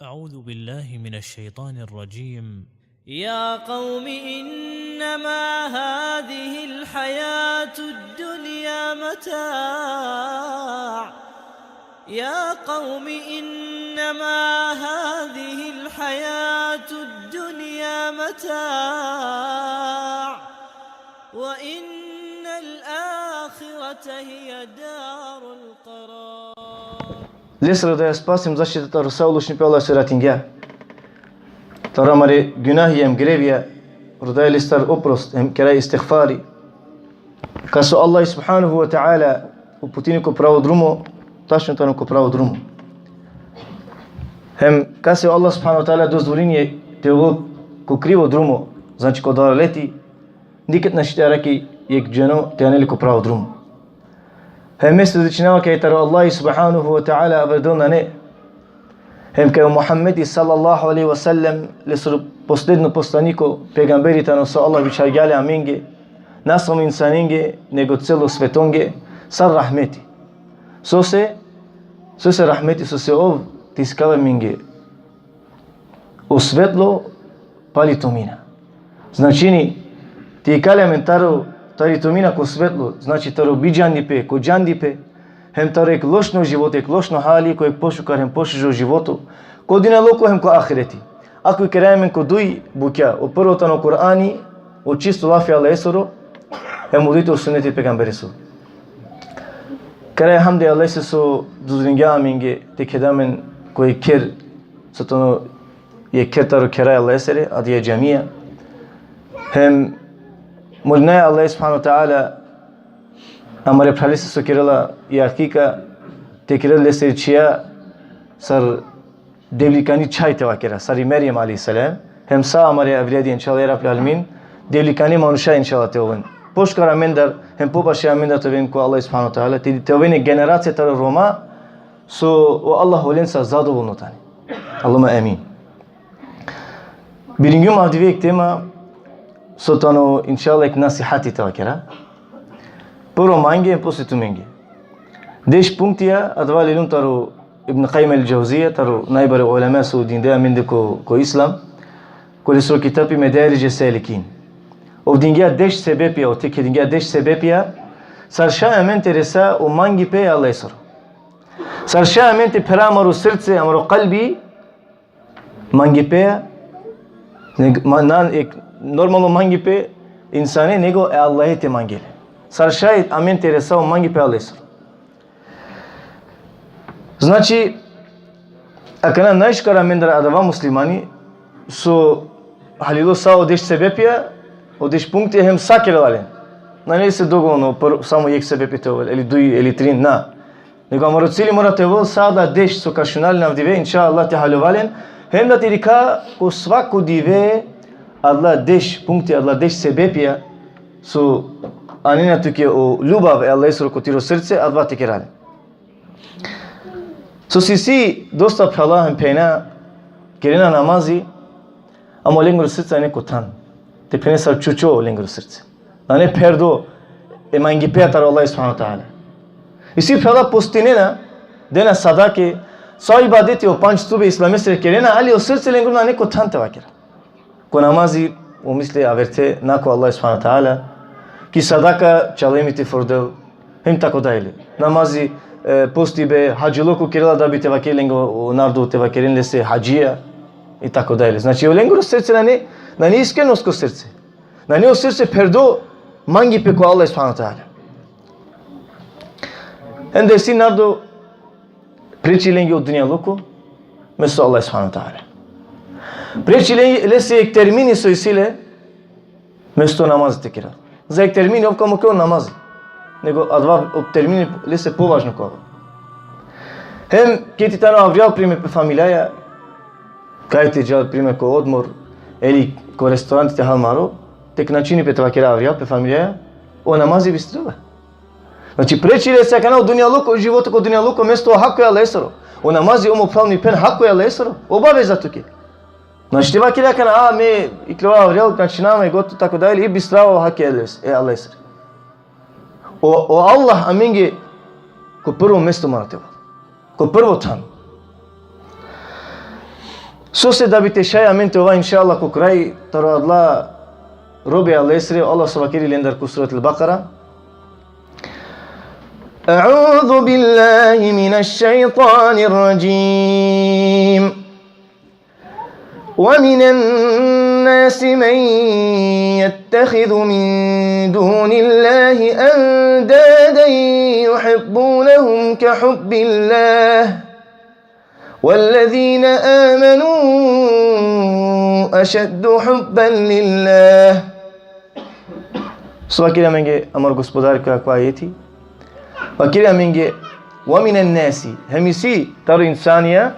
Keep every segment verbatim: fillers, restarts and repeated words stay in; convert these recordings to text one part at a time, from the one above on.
أعوذ بالله من الشيطان الرجيم. يا قوم إنما هذه الحياة الدنيا متاع. يا قوم إنما هذه الحياة الدنيا متاع. وإن الآخرة هي دار القرار. Lestar rodaja spas hem zaštita taro sa o lošnipe Allah so ratingja. Taro amare gunahija hem grevija, rodaja lestar oprost hem keraja istigfari. Kas o Allah subhanahu ve teala uputini ko pravo drumo, tačno tano ko pravo drumo. Hem kas o Allah subhanahu ve teala dozvolini te ovel ko krivo drumo, znači ko dalaleti, nikad našti te arakhi jekh dženo te anel le ko pravo drumo. Hem me svedočinava kaj taro Allah subhanahu ve teala aver del nane. Hem kaj o Muhammedi sallallahu alejhi ve sellem, lesoro posledno poslaniko, pejgamberi tano so Allah bičhalgja le amenge, na samo insanenge, nego celo svetonge, sar rahmeti. Sose, sose rahmeti, sose ov te sikava amenge o svetlo pali tomina. Značini, te ikali amen taro, tari tomina ko svetlo, znači taro bidžandipe ko džandipe, hem taro jekh lošno životo, jekh lošno hali, ko jekh pošukar hem pošužo životo, ko dunjaluko hem ko ahireti. Ako ikeraja amen ko duj bukja, o prvo tano Kur'ani, o čisto lafi Allahesoro, hem o dujto o suneti pejgamberesoro. Keraja hamdi Allahese so dozvolingja amenge te kheda amen ko jekh kher, so tano jekh kher taro kheraja Allahesere, adaja džamija. Hem molinaja Allah subhanahu ve teala, amare phralese so kerela i akika, te kerel lese čhija sar devlikani čhaj te vakera, sar i Merjem alejhi selam, hem sa amare avladi, inšallah, ja Rabbel alemin, devlikani manuša, inšallah, te oven. Pošukar amendar, hem popaše amendar te oven ko Allah subhanahu ve teala, te, te oven generacija taro Roma, so o Allah olenca zadovolno tani. Allahumme amin. Biringjum avdive jekh tema, so tano, inšallah, jekh nasihati te vakera. Prvo mange, posle tumenge. Deš punktija, adava lelum taro Ibn Kajjim el-Džauzija, taro najbare ulema so dingja amende ko, ko islam, ko lesoro kitabi Medaridž es-Salikin. Ov dingja deš sebepija, ov te kedingja deš sebepija, sar šaj amen te resa o mangipe e Allahesoro. Sar šaj amen te phera amaro srce, amaro kalbi, mangipe, neg-, ma-, nan, ek, normalno mangipe insane, nego e Allahe te mangel le. Sar šaj amen te resa o mangipe e Allahesoro. Znači, akana najšukar amendar adava muslimani, so halilo sa o deš sebepija, o deš punkti hem sa kerela len. Nane lese dovoljno, samo jekh sebepi te ovel, ili duj, ili trin, na. Nego amaro cili mora te ovel sa adala deš so ka šuna len avdive, inšallah te haljova len, hem da te dikha ko svako dive adala deš punkti, adala deš sebepija, so anena tuke o ljubav e Allahesoro ko tiro srce, adava te kera len. So isi dosta phrala hem phenja, kerena namazi, ama lengoro srce nane ko than. Te phene sar čučo lengoro srce. Nane pherdo e mangipe taro Allah subhanahu ve teala. Isi phrala postinena, dena sadake, sa ibadeti o pandž stube islamesere kerena, ali o srce lengoro nane ko than te vakera. Ko namazi, o misli averte na ko Allah subhanahu ve teala, ki sadaka čalemi te frdel, hem tako dalje. Namazi, e, postibe, hadžiluko kerela da bi te vakerel lenge o narodo te vakeren lese hadžija, i tako dalje. Znači, o lengoro srce nane, nane iskrenost ko srce. Nane o srce pherdo mangipe ko Allah subhanahu ve teala. Hem da isi narodo preči lenge o dunjaluko, mesto Allah subhanahu ve teala. Preči le-, lese jekh termini so isi le, mesto namazi te kerel. Za jekh termini ov ka mukel namazi. Nego adava o termini lese považno ka ovel. Hem keti tano avrijal primer pe familijaja, kaj te džal primer ko odmor, ili ko restoranti te hal maro, te knačini pe te vakera avrijal pe familijaja, o namazi bistrela. Znači, preči lese akana o dunjaluko, o životo ko dunjaluko, mesto o hako e Allahesoro. O namazi, o mo phral, mi phen, hako e Allahesoro. Obaveza tuke. Znači, te vakere akana, a, me iklova avrijal, knačinava me, gotovo, tako dalje, i bistrava o hako e Allahesoro. O, o Allah amenge ko prvo mesto mora te ovel. Ko prvo than. Sose da bi te šaj amen te ova, inšallah, ko kraj taro adala robe Allahesere, Allah so vakeri lendar ko Surat al-Bakara. أعوذ بالله من الشيطان الرجيم. ومن الناس من يتخذ من دون الله أندادا يحبونهم كحب الله والذين آمنوا أشد حبا لله. So vakeri amenge amaro Gospodari ko ajeti. Vakeri amenge: ومن الناس, hem isi taro insanja,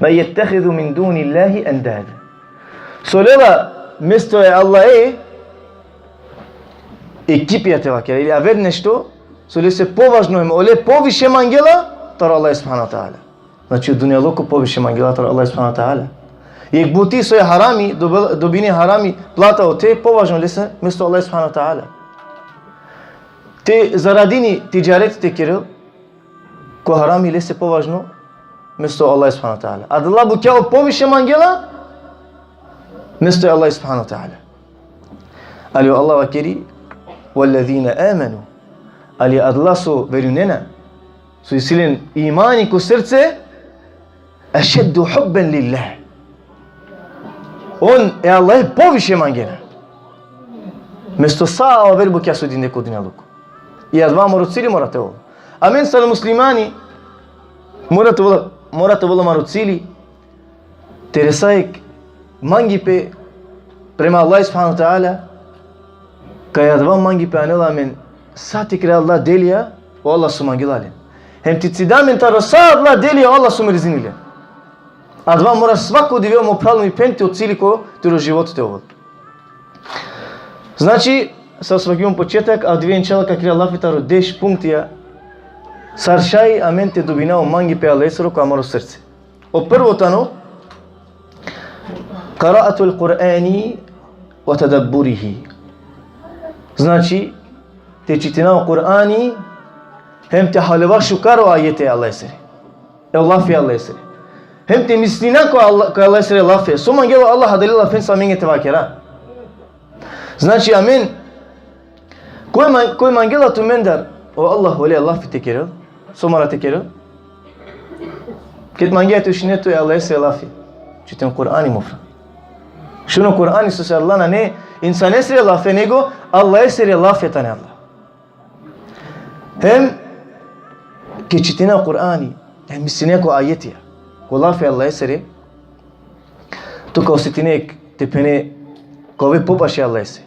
من يتخذ من دون الله أندادا. So lela mesto e Allahe ekipija te vakera, ili aver nešto so lese považno hem ole poviše mangela taro Allah subhanahu wa ta'ala. Znači, o dunjaluko poviše mangela taro Allah subhanahu wa ta'ala. Jekh buti so e harami, dobe-, dobini harami plata, ote považno lese mesto Allah subhanahu wa ta'ala. Te zaradini, tidžareti te kerel, ko harami lese považno mesto Allah subhanahu wa ta'ala. Adala bukja o poviše mangela mesto Allah subhanahu wa ta'ala. Ali o Allah vakeri: والذين آمنوا. Ali adala so verujnena, so isi len imani ko srce, أشد حبا لله. On e Allahe poviše mangena mesto sa aver bukja so dinde ko dunjaluko. I adava amaro cili mora te ovel. Amen sar muslimani mora te ovel, mora te ovel amaro cili te resa jekh mangipe prema Allah subhanahu wa ta'ala, kaj adava mangipe anela amen sa te kera adala delija o Allah so mangela len. Hem te cida amen taro sa adala delija o Allah so mrzini len. Adava mora svako dive, mo phral, mi phen, te o cili ko tiro životo te ovel. Znači, sar so vakeri on početak, avdive inšallah ka kera lafi taro deš punktija, sar šaj amen te dobina o mangipe Allahesoro ko amaro srce. O prvo tano: قراءة القرآن وتدبره. Znači, te čitina o Kur'ani, hem te haljova šukar o ajeti e Allahesere, e lafi e Allahesere. Hem te mislina ko Allah, ko Allahesere lafi. So mangela o Allah adale lafenca amenge te vakera. Znači, amen, koj ma-, koj mangela tumendar o Allah ole lafi te kerel, so mora te kerel? Ked mangea te šune tu e Allahesere lafi, čiten Kur'ani, mo phral. Šun o Kur'ani, sose adala nane insanesere lafi, nego Allahesere lafi tane adala. Hem ked čitine o Kur'ani, hem misline ko ajetija, ko lafi e Allahesere, tu ka osetine te phene ka ove popaše Allahese.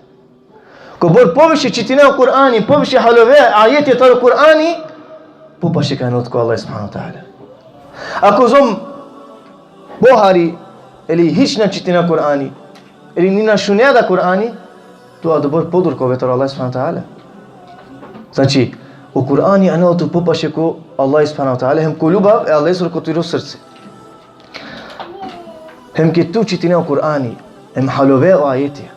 Kobor poviše čitine o Kur'ani, poviše haljove ajetija taro Kur'ani, popaše ka ane tut ko Allah subhanahu wa ta'ala. Ako zom pohari, ili hič na čitine o Kur'ani, ili ni na šunea da Kur'ani, tu adobor podur ka ove taro Allah subhanahu wa ta'ala. Znači, o Kur'ani anela tut popaše ko Allah subhanahu wa ta'ala, hem ko ljubav e Allahesoro ko tiro srce. Hem ked tu čitine o Kur'ani, hem haljove o ajetija,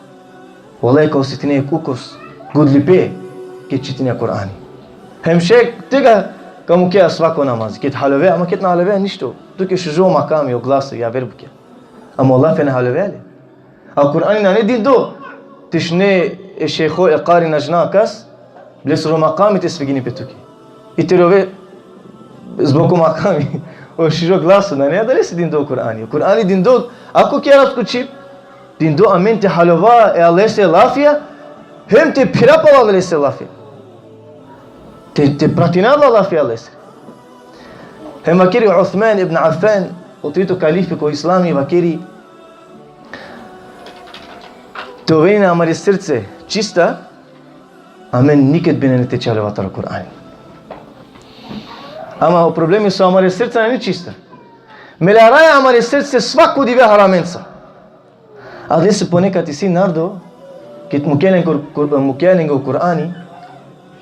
vallahi ka osetine jekh ukus, gudlipe, ked čitine o Kur'ani. Hem šaj tegani ka mukea svako namazi, ked haljove, ama ked na haljove ništo, tuke šužo makami, o glasi, javer bukja. Ama o lafi na haljove le. A Kur'ani nane dindo te šune e šejho, e kari, na džanav kas, lesoro makami te svigjini pe tuke. I te rove zbog o makami, o šužo glaso, nane adalese dindo o Kur'ani. O Kur'ani dindo, ako ki arapsko čhib, dindo amen te haljova e Allahesere lafija, hem te phira pala adalese lafija. Te, te pratina adala lafija e Allahesere. Hem vakeri Uthman ibn Affan, o trito kalifi ko islami, vakeri: Te oven amare srce čista, amen niked bi nane te čaljova taro Kur'ani. Ama o problemi so amare srca nane čista. Melaraja amare srce svako dive haramenca. Adalese ponekad isi narodo, ked mukea len Kur-, Kur-, mukea len o Kur'ani,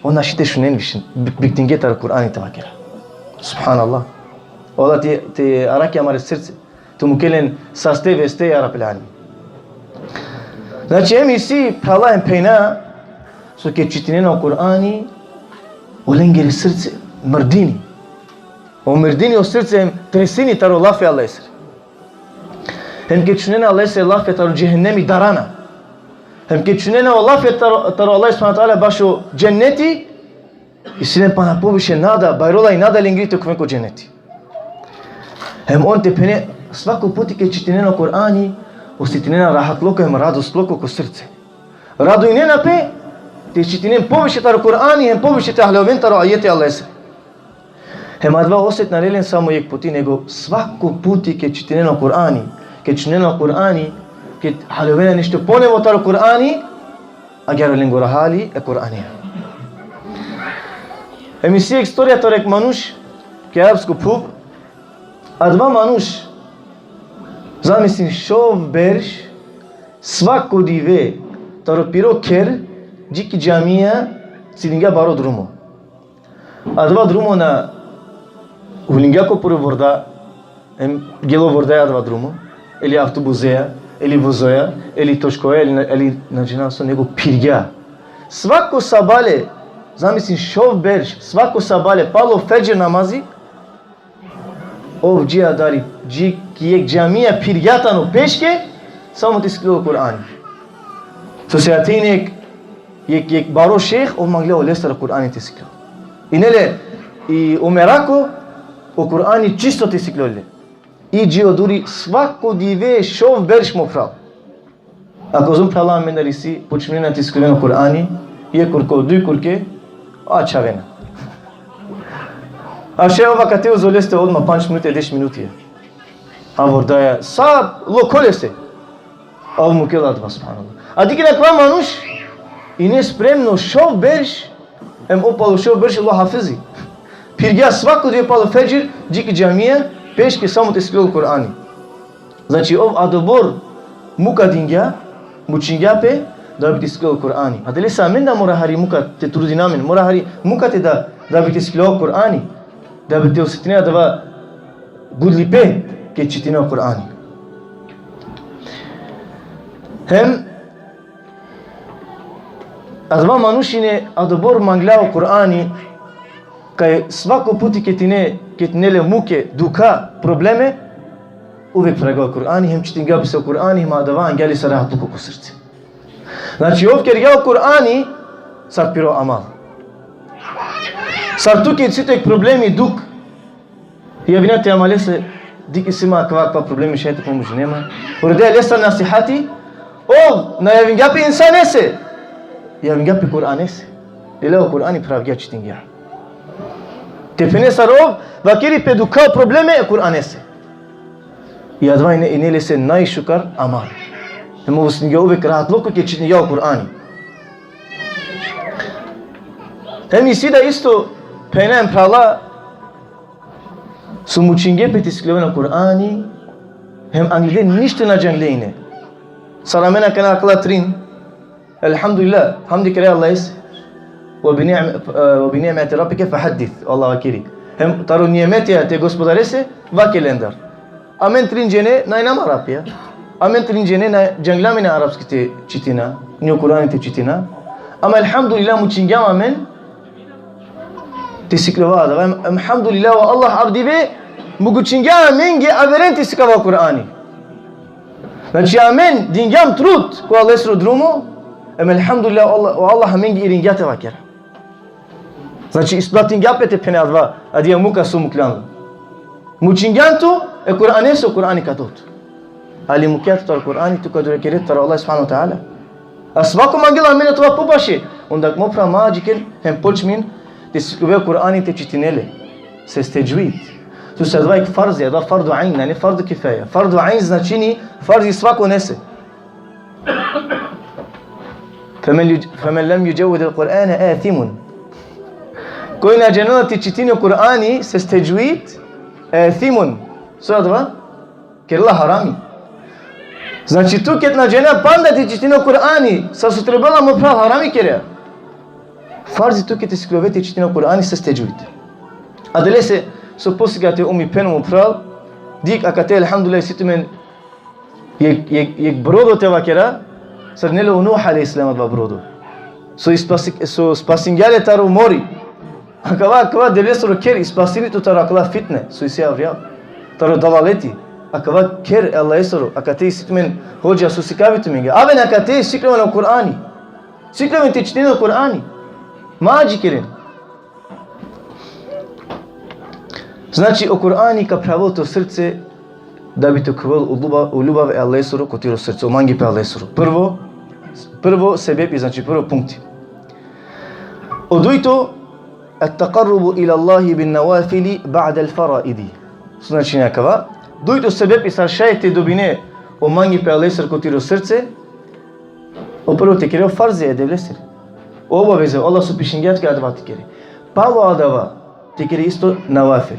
on našti te šunen više, bi-, biktinge taro Kur'ani te vakera. Subhanallah. O Allah te, te araki amare srce. Te mukea len saste veste, ja Rabbil alemin. Znači, hem isi phrala hem phenja, so ked čitinena o Kur'ani, olengere srce mrdini. O mrdini o srce hem tresini taro lafi e Allahesere. Hem ked šunena Allahese lafe taro džehennemi darana. Hem ked šunena o lafe taro, taro Allah subhanahu wa ta'ala bašo dženneti, isi len pana poviše nada, bajrola i nada lengiri te khuven ko dženneti. Hem on te phene, svako puti ked čitinena o Kur'ani, osetinena rahatluko hem radosluko ko srce. Radujnena pe, te čitinen poviše taro Kur'ani, hem poviše te haljovinen taro ajeti Allahese. Hem adava oset na le len samo jekh puti, nego svako puti ked čitinena o Kur'ani, ked čitinena o Kur'ani, ked haljovena nešto ponevo taro Kur'ani, agjaar lengoro hali e Kur'anea. Hem isi jekh istorija taro jekh manuš, ki arapsko phuv, adava manuš, zamislin, šov berš, svako dive, taro piro kher, dži ki džamija, cidingja baro drumo. Adava drumo na hulingja ko piro vorda, em, gelo vordaja adava drumo, ili avtobuseja, ili vozoja, ili toškoja, ili, ili na džanav so, nego phirgja. Svako sabale, zamislin, šov berš, svako sabale, palo fedžr namazi, ov dži adari, dži ki jekh džamija phirgja tano peške, samo te sikljol o Kur'ani. Sose ate ine jekh, jekh, jekh baro šejh, ov mangla olestar o Kur'ani te sikljol. Ine le i o merako, o Kur'ani čisto te sikljol le. I dži oduri svako dive šov berš, mo phral. A kozom phrala amendar isi, počminena te sikljoven o Kur'ani, jekh kurko, duj kurke, a čhavena. A šaj ov akate uzo leste odma pandž minuti, deš minuti. A vordaja, sa lokho lese. A ov mukela adava, subhanallah. A dikhen akava manuš, ine spremno šov berš, em ov palo šov berš ulo hafizi. Phirgja svako dive palo fedžr, dži ki džamija, peške samo te sikljol o Kur'ani. Znači, ov adobor muka dingja, mučingja pe, da bi te sikljol o Kur'ani. Adalese amen da mora hari muka te trudina amen, mora hari muka te da, da bi te sikljol o Kur'ani, da bi te osetina adava gudlipe ked čitina o Kur'ani. Hem, adava manuš ine adobor mangla o Kur'ani, kaj svako puti ked ine, ked ine le muke, dukha, probleme, uvek phravgja o Kur'ani, hem čitingja pese o Kur'ani, hem adava angja lese rahatluko ko srce. Znači, ov kergja o Kur'ani sar piro amal. Sar tu ked isi tut jekh problemi, dukh, javina te amalese, dikh, isi ma akava, akava problemi, šaj te pomožine ma. Urodaja lestar nasihati, ov na javingja pe insanese, javingja pe Kur'anese. Lelja o Kur'ani phravgja, čitingja. Te phene sar ov vakeri pe dukha, probleme e Kur'anese. I adava ine, ine lese najšukar amal. Hem ov osetingja uvek rahatluko ked čitingja o Kur'ani. Hem isi da isto phenena, phrala, so mučingje pe te sikljoven o Kur'ani, hem angleder ništo na džangle ine. Sar amen akana akala trin, Elhamdulillah, hamdi kera Allahese. Ve bi ni'me-, e, ve bi ni'meti rabbike fehaddis, Allah vakeri. Hem taro nimetija te Gospodarese, vaker lendar. Amen trin džene, na injam Arapija. Amen trin džene, na džangla amen arapski te čitina, ni o Kur'ani te čitina. Ama elhamdulillah, mučingjam amen te sikljova adava. Em-, elhamdulillah, o Allah avdive mogučingja amenge averen te sikava o Kur'ani. Znači, amen dingjam trud ko Allahesoro drumo, em elhamdulillah, o Allah, o Allah amenge iringja te vakera. Znači, isplatingja pe te phene adava, adija muka so muklan. Mučingjan tu, e Kur'anese, o Kur'ani ka dol tut. Ali mukea tut taro Kur'ani, tu ka durekere taro Allah subhanahu wa ta'ala. A svako mangela amen adava popaše, onda mo phral ma adžiker, hem počmin te sikljove o Kur'ani te čitine le. Sose tedžvid. Sose adava jekh farzi, adava fardu ajn, nane fardu kifaja. Fardu ajn značini farzi svakonese. Femen ju-, femen lem judževidil Kur'ane athimun. Koj na džanela te čitini o Kur'ani sose tedžvid, athimun. So adava? Kerela harami. Znači, tu ked na džanea panda te čitine o Kur'ani, sar so trebela, mo phral, harami kerea. Farzi tuke te sikljove te čitine o Kur'ani sose tedžvid. Adalese so posigate, um i phen, mo phral, dikh akate, elhamdulillah, isi tumen jekh, jekh, jekh brodo, te vakera, sar ine le o Nuh alejhi selam adava brodo. So ispasi-, so spasingja le taro mori. Akava, akava Devlesoro kher, ispasini tut taro akala fitne so isi avrijal, taro dalaleti. Akava kher e Allahesoro, akate isi tumen hodža so sikavi tumenge. Aven akate, sikljov amen o Kur'ani. Sikljov amen te čitinen o Kur'ani. Ma adžikeren. Znači, o Kur'ani ka phravel to srce, da bi te khuvel o ljubav, o ljubav e Allahesoro ko tiro srce, o mangipe e Allahesoro. Prvo, prvo sebepi, znači prvo punkti. O dujto, التقرب إلى الله بالنوافل بعد الفرائض. So značini akava? Dujto sebepi sar šaj te dobine o mangipe e Allahesoro ko tiro srce, o prvo te kere o farzija e Devlesere. O obaveza, Allah so pišingja tuke adava te kere. Palo adava, te kere isto nevafil.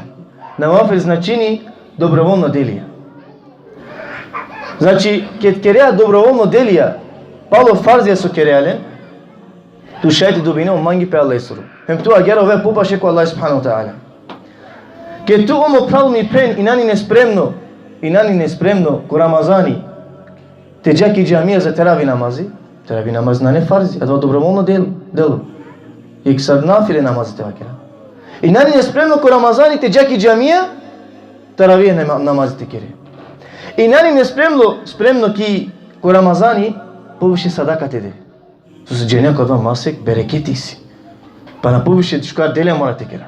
Nevafil značini dobrovoljno delija. Znači, ked kerea dobrovoljno delija, palo farzija so kerea len, tu šaj te dobine o mangipe e Allahesoro. Hem tu agjaar ove popaše ko Allah subhanahu wa ta'ala. Ked tu, o mo phral, mi phen, injan ine spremno, injan ine spremno ko Ramazani, te dža ki džamija za teravi namazi, teravi namaz nane farzi, adava dobrovoljno del-, delo. Jekh sar nafile namazi te vakera. Injan ine spremno ko Ramazani te dža ki džamija, teravi nama-, namazi te kere. Injan ine spremno, spremno ki ko Ramazani, poviše sadaka te de. Sose džanea ko adava masek bereketi isi. Pana poviše šukar delija mora te kera.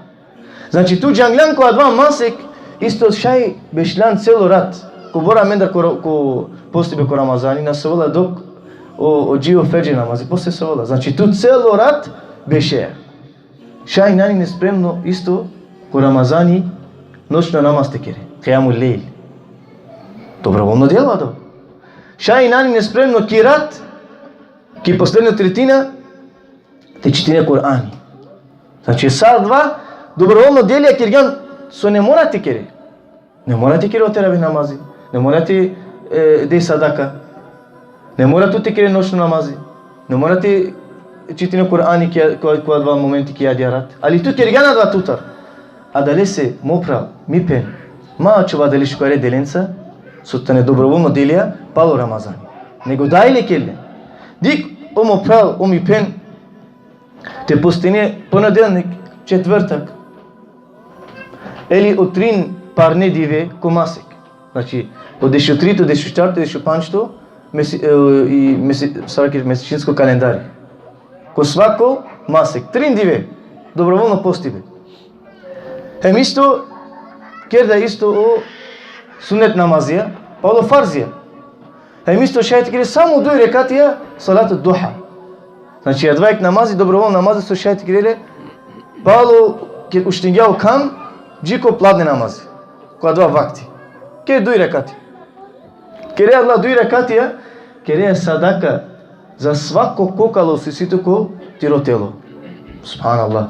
Znači, tu džanglan ko adava masek, isto šaj bešlan celo rat. Kobor amendar ko, ko postibe ko Ramazani, na sovela dok o, o dži o ferdži namazi, posle sovela. Znači, tu celo rat beše. Šaj injan ine spremno isto ko Ramazani noćno namaz te kere. Kijamul lejl. Dobrovoljno delo adava. Šaj injan ine spremno ki rat, ki posledno tretina, te čitine Kur'ani. Znači, sa adava dobrovoljno delija kergjan so ne mora te kere. Ne mora te kere o teravi namazi. Ne mora te, e, de sadaka. Ne mora tu te kere noćno namazi. Ne mora te čitine Kur'ani ki, ko, ko adava momenti ki adija rat. Ali tu kergjan adava tutar. Adalese, mo phral, mi phen, ma ačhova adale šukare delenca, so tane dobrovoljno delija palo Ramazani. Nego daj le ker len. Dikh, o mo phral, o mi phen, te postine ponedelnik, četvrtak, eli o trin parne dive ko masek. Znači, o dešutrito, dešuštarto, dešupandžto mesi-, e, i mesi-, sar vakeri, mesečinsko kalendari. Ko svako masek, trin dive, dobrovoljno postibe. Hem isto, ker da isto o sunet namazija, palo farzija. Hem isto šaj te kere samo duj rekatija salatu duha. Znači, adava jekh namazi, dobrovoljno namazi, so šaj te kere le, palo ked uštingja o kham, dži ko pladne namazi. Ko adava vakti. Kere duj rekatija. Kere adala duj rekatija, kere sadaka za svako kokalo so isi tu ko tiro telo. Subhanallah.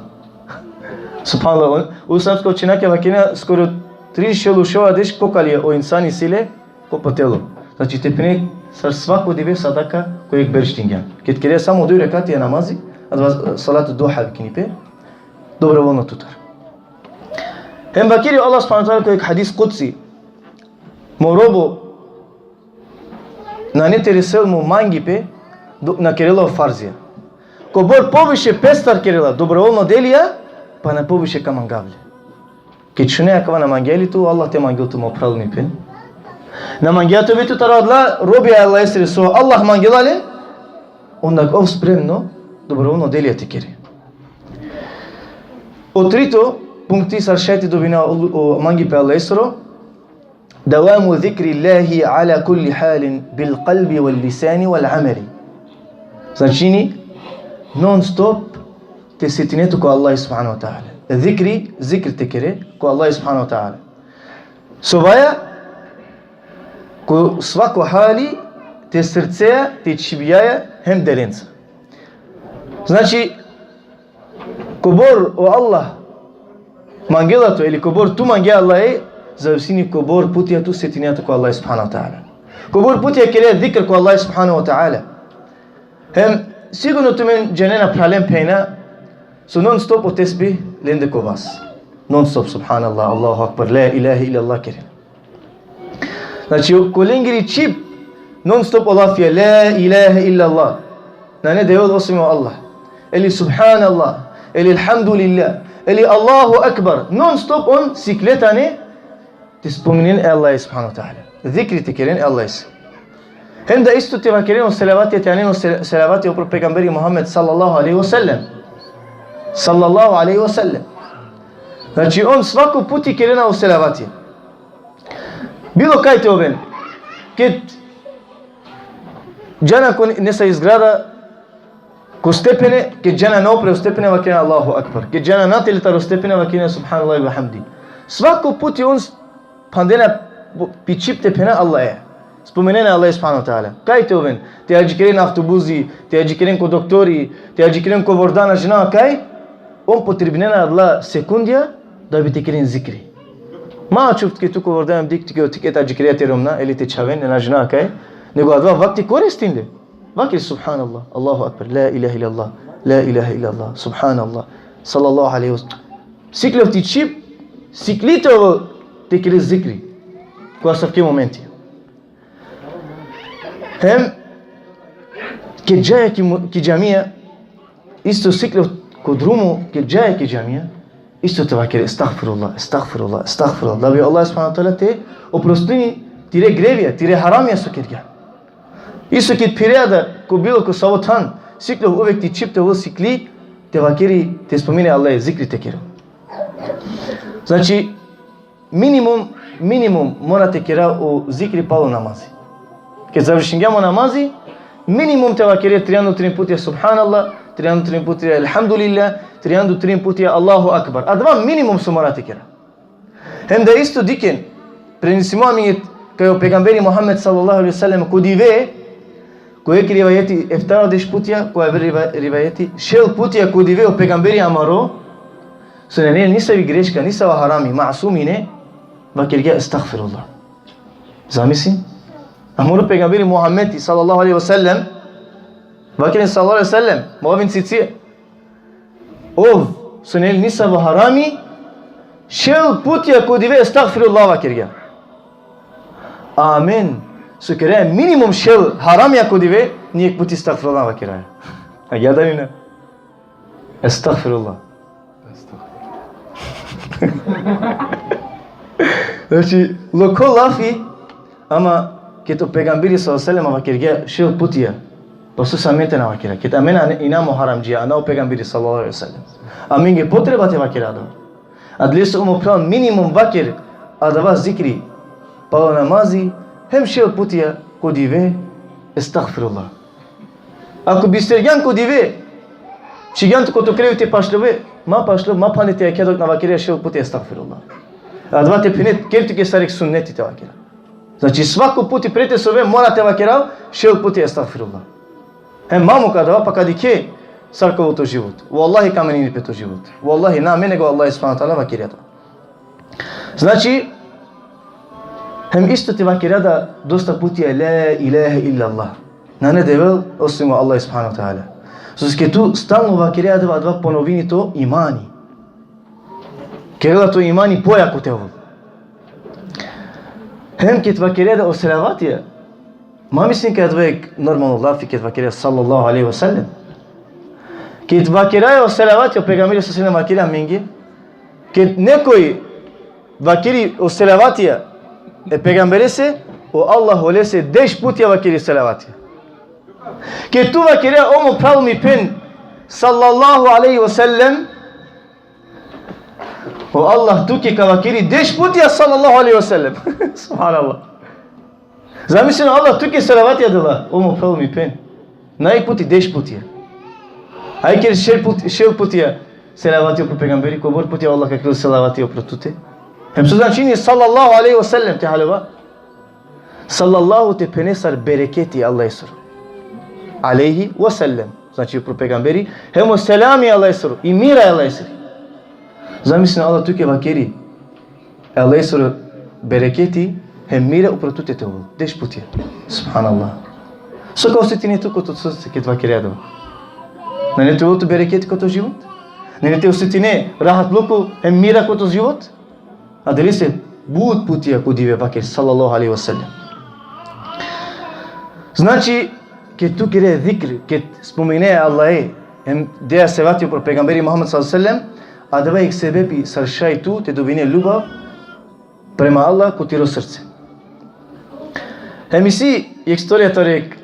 Subhanallah. O, o islamska učenjakija vakerena skoro trin šel u šovardeš kokalija o insani isi le ko po telo. Znači, te phene sar svako dive sadaka ko jekh berš dingjan. Ked kere samo duj rekatija namazi, adava salatu duha vikini pe, dobrovoljno tutar. Hem vakeri o Allah subhanahu wa ta'ala ko jekh hadis kudsi: Mo robo nane te resel mo mangipe dok na kerela o farzija. Kobor poviše pestar kerela dobrovoljno delija, pana poviše ka mangav le. Ked šune akava, na mangea li tu Allah te mangel tu, mo phral, mi phen? Na mangea tu bi tu taro adala robija e Allahesere so Allah mangela len? Onda ov spremno dobrovoljno delija te kere. O trito punkti sar šaj te dobina o, o mangipe e Allahesoro: دَوَامُ ذِكْرِ اللَّهِ عَلَى كُلِّ حَالٍ بِالْقَلْبِ وَاللِّسَانِ وَالْعَمَلِ. Značini, non stop te setine tu ko Allah subhanahu wa ta'ala. Zikri, zikr te kere ko Allah subhanahu wa ta'ala. Sovaja, ko svako hali, te srcea, te čhibjaja, hem delenca. Znači, kobor o Allah mangela tu, ili kobor tu mangea Allahe, zavisini kobor putija tu setinea tu ko Allah subhanahu wa ta'ala. Kobor putija kerea zikr ko Allah subhanahu wa ta'ala. Hem sigurno tumen džanena, phralen, phenja, so non stop o tesbih lende ko vas. Non stop, subhanallah, Allahu akbar, la ilahe illallah keren. Znači, ko lengiri čhib, non stop o lafija, la ilahe illallah. Nane Devel osim o Allah. Eli subhanallah, eli elhamdulillah, eli Allahu akbar. Non stop on sikle tane te spominen e Allahe subhanahu wa ta'ala. zikri te keren e Allahese. Hem da isto te vakeren o selavati, te anen o se-, selavati upro pejgamberi Muhammed sallallahu alejhi ve sellem. Sallallahu alejhi ve sellem. Znači, on svako puti kerena o selavati. Bilo kaj te oven. Ked džana ko nesa i zgrada, ko stepene, ked džana na upre o stepene, vakerena Allahu Akbar. Ked džana na tele taro stepene, vakerena Subhanallah ve bihamdi. Svako puti on s-, phandena po-, pi čhib te phena Allahe. Spomenena Allah subhanahu ve teala. Kaj te oven? Te adžikeren avtobusi, te adžikeren ko doktori, te adžikeren ko vorda, na džanav kaj? On potrebinena adala sekundija da bi te keren zikri. Ma čuv tuke tu ko vorda, hem dikh tuke o tuke te adžikerea te romna, ili te čhaven, na džanav kaj? Nego adava vakti koristin le. Vaker Subhanallah, Allahu Akbar, la ilahe illallah, la ilahe illallah, Subhanallah, sallallahu alejhi ve sellem. Sikljov pi čhib, sikli te ovel te kere zikri ko asavke momenti. Hem, ked džaja ki mo-, ki džamija, isto sikljov ko drumo, ked džaja ki džamija, isto te vakere estagfirullah, estagfirullah, estagfirullah. Da bi Allah subhanahu ve teala te oprostini tire grevija, tire haramija so kergja. Isto ked phirea da ko bilo ko savo than, sikljov uvek pi čhib te ovel sikli te vakeri, te spomini Allah, zikri te kere. Znači, minimum, minimum mora te kera o zikri palo namazi. Ked završingjam o namazi, minimum te vakere trianda u trin putija Subhanallah, trianda u trin putija Elhamdulillah, trianda u trin putija Allahu Akbar. Adava minimum so mora te kera. Hem da isto dikhen, prenesimo amenge kaj o pejgamberi Muhammed sallallahu alejhi ve sellem ko dive, ko jekh rivajeti eftavardeš putija, ko aver riva-, rivajeti šel putija ko dive o pejgamberi amaro, so nane nisavi greška, nisavo harami, masum ine, vakergja estagfirullah. Zamislin? Amaro pejgamberi Muhammedi sallallahu alejhi ve sellem, vakeren sallallahu alejhi ve sellem, ma oven cici. Ov, so nane nisavo harami, šel putija ko dive estagfirullah vakergja. Amen. So keraja minimum šel haramija ko dive, nijekh puti estagfirullah vakeraja. Agjaar dali na? Estagfirullah. Znači, lokho lafi, ama ked o pejgamberi sallallahu alejhi ve sellem vakergja šel putija, pa so sa amen te na vakera. Ked amen ane-, inamo haramdžija, a na o pejgamberi sallallahu alejhi ve sellem. Amenge potreba te vakera adava. Adalese, o mo phral, minimum vaker adava zikri palo namazi, hem šel putija ko dive, estagfirullah. Ako bistergjan ko dive, čhigjan tu ko to krevet te pašljove, ma pašljo, ma phande te jakha dok na vakere šel puti estagfirullah. Adava te phene, ker tuke sar jekh sunneti te vakera. Znači, svako puti pre te sove mora te vakera šel puti estagfirullah. Hem ma muk adava, pa ka dikhe sar ka ovel to život. Vallahi ka menini pe to život. Vallahi, na amen nego Allah subhanahu ve teala vakeri adava. Znači, hem isto te vakera da dosta putija la ilahe illallah. Nane Devel osim o Allah subhanahu ve teala. Soske tu stalno vakere adava, adava ponovini to imani. Kerela to imani pojako te ovel. Hem ked vakere da o selavatija, ma mislin kaj adava jekh normalno lafi ked vakere sallallahu alejhi ve sellem. Ked vakere o selavatija, o pejgamberi sallallahu alejhi ve sellem vakere amenge, ked nekoj vakeri o selavatija e pejgamberese, o Allah olese deš putija vakeri selavatija. Ked tu vakere, o mo phral, mi phen, sallallahu alejhi ve sellem, o Allah tuke ka vakeri deš putija sallallahu alejhi ve sellem. Subhanallah. Zamislin, Allah tuke selavatija dela, o mo phral, mi phen. Na jekh puti, deš putija. Aj ker šel put-, šel putija selavati upro pejgamberi, kobor putija Allah ka kerel selavati upro tute. Hem so značini sallallahu alejhi ve sellem te haljova. Sallallahu te phene sar bereketi Allahesoro. Alejhi ve sellem. Znači upro pejgamberi. Hem o selami Allahesoro. I mira Allahesoro. Zamislin, Allah tuke vakeri e Allahesoro bereketi hem mira upro tute te ovel. Deš putija. Subhanallah. So ka osetine tu ko to srce ked vakere adava? Nane te ovel tu bereketi ko to život? Nane te osetine rahatluko hem mira ko to život? Adalese but putija ko dive vaker sallallahu alejhi ve sellem. Znači, ked tu kere zikr, ked spomine Allahe, hem dea selavati upro pejgamberi Muhammed sallallahu alejhi ve sellem, adava jekh sebepi sar šaj tu te dobine ljubav prema Allah ko tiro srce. Hem isi jekh istorija taro jekh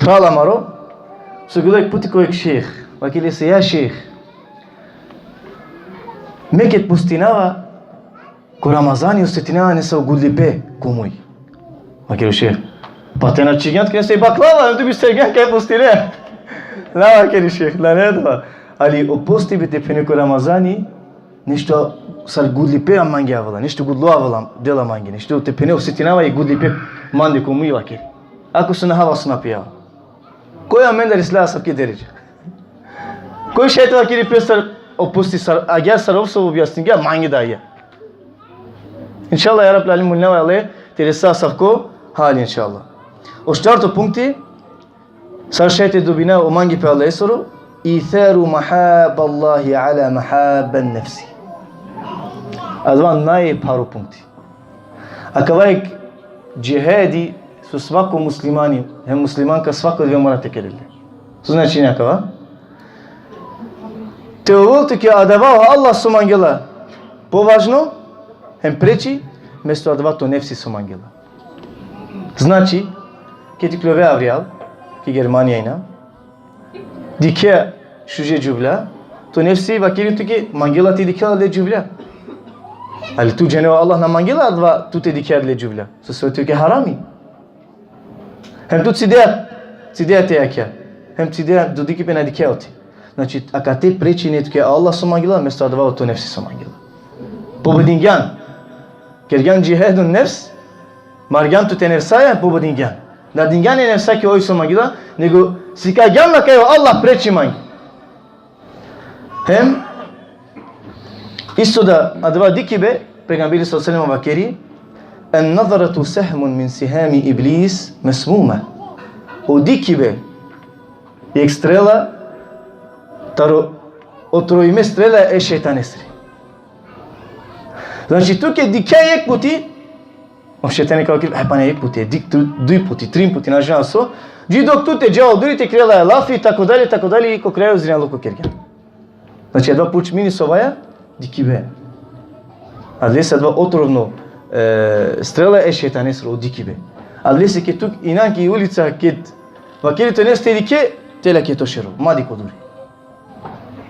phral amaro, so gelo jekh puti ko jekh šejh. Vakeri lese: Ja šejh, me ked postinava, ko Ramazani osetinava nesavo gudlipe ko muj. Vakeri o šejh: Pa te na čhivgjan tuke nesave baklava, tu bistergjan kaj postine. Na, vakeri o šejh, nane adava. Ali o posti bi te phene ko Ramazani, nešto sar gudlipe mange avela, nešto gudlo avela, dela mange, nešto te phene osetinava i gudlipe mande ko muj, vakeri. Ako so na hava, so na pijava. Koj amendar isi le asavki deredža? Koj šaj te vakeri pe sar o posti, sar agjaar sar ov so objasningja, mange da agjaar. Inšallah, ja Rabbil alemin, molinava e Allahe te resa asavko hali, inšallah. O štarto punkti, sar šaj te dobina o mangipe Allahesoro: Itharu mahabballahi ala mahabban nefsi. Adava najpharo punkti. Akava jekh džihadi so svako muslimani, hem muslimanka, svako dive mora te kerel le. So značini akava? Te ovel tuke adava o Allah so mangela považno, hem preči, mesto adava to nefsi so mangela. Znači, ked ikljove avrijal, ki Germanija inam, dikhe šuže džuvlja, to nefsi vakeri tuke mangela te dikhel adale džuvlja. Ali tu džane o Allah na mangela adava tu te dikhe adale džuvlja. Sose ov tuke harami. Hem tu cidea, cidea te jakha. Hem cidea, dodikipe na dikhea oti. Znači, akate prečine tuke Allah so mangela, mesto adava o to nefsi so mangela. Pobedingjan. Kergjan džihadu nefs, margjan tute nefsaja, pobedingjan. Na dingjan e nefsake oj so mangela, nego sikagjan kaj o Allah preči mange. Hem, isto da adava dikibe, pejgamberi sallallahu alejhi ve sellem vakeri: En-nazaratu sehmun min sihami iblis mesmuma. O dikibe, jekh strela, taro otrovime strela e šejtanesri. Znači, tu ked dikhe jekh puti, o šejtani ka vakeri: E, pa ne jekh puti, dik, tru-, duj puti, trin puti, na džanav so. Dži dok tu te dža oduri, te kerela lafi, tako dalje, tako dalje, i ko kraju zinaluk kergjan. Znači, adava počmini so vaja, dikibe. Adalese adava otrovno, e, strela e šejtanesro, o dikibe. Adalese ked tu inan ki ulica, ked vakeri to nefs te dikhe, te lake to šero, ma dik oduri.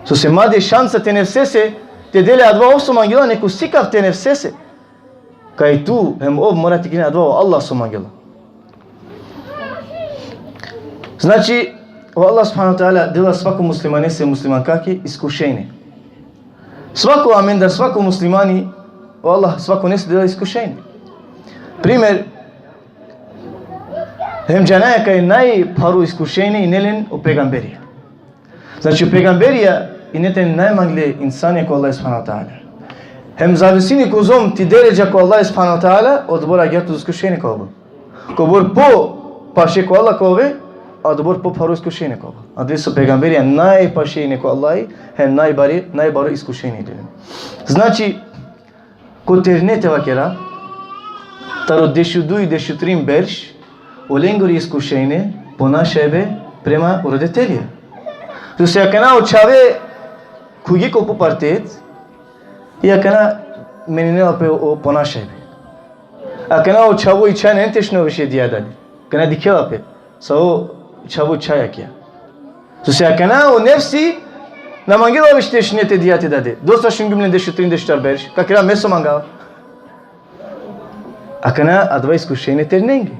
Sose ma de šansa te nefsese, te de le adava ov so mangela, nego sikav te nefsese. Kaj tu hem ov mora te keren adava o Allah so mangela. Znači, o Allah subhanahu ve teala dela svako muslimanese, muslimankake iskušenje. Svako amendar, svako muslimani, o Allah svakonese dela iskušenje. Primer, hem džanaja kaj najpharo iskušenje ine len o pejgamberija. Znači, o pejgamberija ine tane najmangle insanja ko Allah subhanahu ve teala. Hem zavisini kozom ti deredža ko Allah subhanahu ve teala, odobor agjaar to iskušenje ka ovel. Kobor po paše ko Allah ka ove, odobor po pharo iskušenje ka ovel. Adalese o pejgamberija najpaše ine ko Allah, hem najbari, najbaro iskušenje ine len. Znači, ko terne te vakera, taro dešuduj, dešutrin berš, olengoro iskušenje ponašajbe prema o roditelja. Sose akana o čhave khuvge ko pubertet, i akana meninela pe o ponašajbe. Akana o čhavo i čhaj nane te šunel više dija dade. Akana dikhela pe savo čhavo čhaj akija. Sose akana o nefsi na mangela više te šune te dija te dade. Dosta šungjum len dešutrin, dešuštar berš. Ka kera me so mangava. Akana adava iskušenje ternenge.